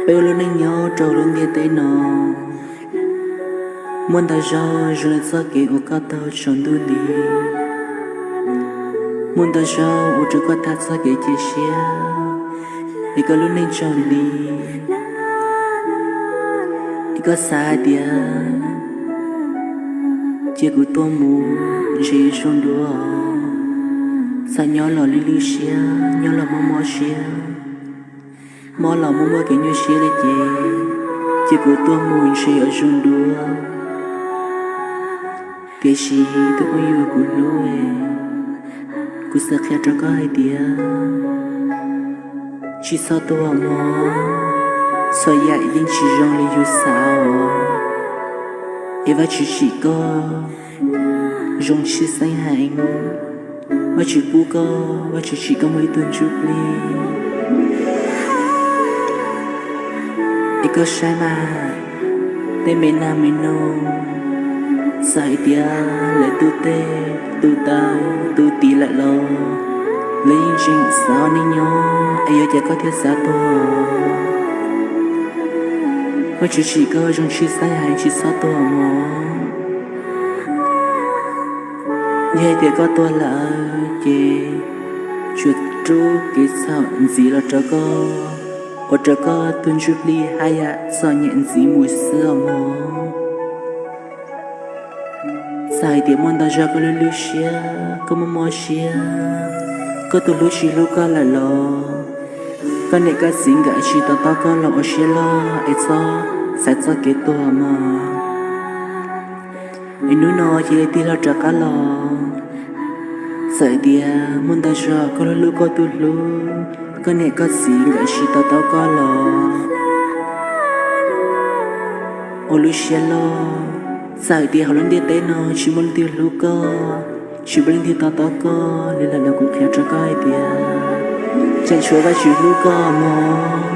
Peb ua lub neej nyob rau lub ntiaj teb no, muaj ntau zaug zoo li txoj kev uas koj taug tsaus ntuj nti, muaj ntau zaug ua rau koj tag txoj kev cia siab, es koj lub neej tsaus nti, es koj xav hais tias cia kuv tuaj mus ntshe zoo dua, xav nyob los lwj lwj siab, nyob los mob mob siab, mob los muaj muaj kev nyuaj siab li ces, cia kuv tuaj mus ntshe yuav zoo dua. Tiam sis tus phooj ywg kuv hlub, kuv xav qhia rau koj hais tias tsis txhob tuag mog, txhua yam yeej tsis zoo li yus xav os. Es Vajtswv tsim koj zoo tshwj xeeb heev, Vajtswv pub koj, Vajtswv tsim koj muaj ib tug ntsuj plig. Es koj saib mas, tej me nag me noog, txawm hais tias lawv tu teg tu taw tu tiv lawm los lawv yeej tseem xav ua neej nyob, es yuav cas koj thiaj xav tuag? Vajtswv tsim koj zoo tshwj xeeb heev, tsis txhob tuag mog. Yog hais tias koj tuag lawm ces tsuas rub kev txhaum ntxiv los rau koj, ua rau koj tus ntsuj plig haj yam txom nyem ntxiv mus xwb os mog. Txawm hais tias muaj ntau zaug koj lwj lwj siab, koj mob mob siab, koj tus hlub tsis hlub koj lawm los koj niam koj txiv nkawd tsis to taub koj los ua siab loj es txhob xaiv txoj kev tuag mog. Es hnub no cia li tig hlo rov qab los, txawm tias muaj ntau zaug koj hlub hlub koj tus hlub, koj niam koj txiv nkawd tsis to taub koj los ua lub siab loj. Txawm tias hauv lub ntiaj teb no tsis muaj leej twg hlub koj, tsis muaj leej twg to taub koj li lawm los kuv qhia rau koj hais tias tseem tshuav Vajtswv hlub koj mog.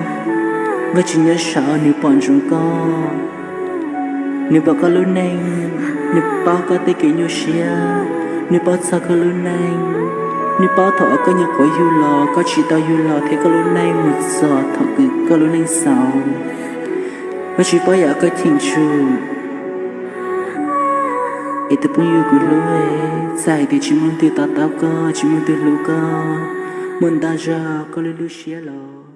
Vajtswv nyob saud nws pom ntsoov koj, nws pom koj lub neej, nws paub koj tej kev nyuaj siab, nws paub txog koj lub neej, nws paub thaum uas koj nyuam qhuav yug los, koj tsis tau yug los thiab koj lub neej mus txog thaum kws koj lub neej xaus. Vajtswv paub yam koj cheem tsum. Es tus phooj ywg kuv hlub, txawm hais tias tsis muaj leej twg to taub koj, tsis muaj leej twg hlub koj, muaj ntau zaug koj lwj lwj siab los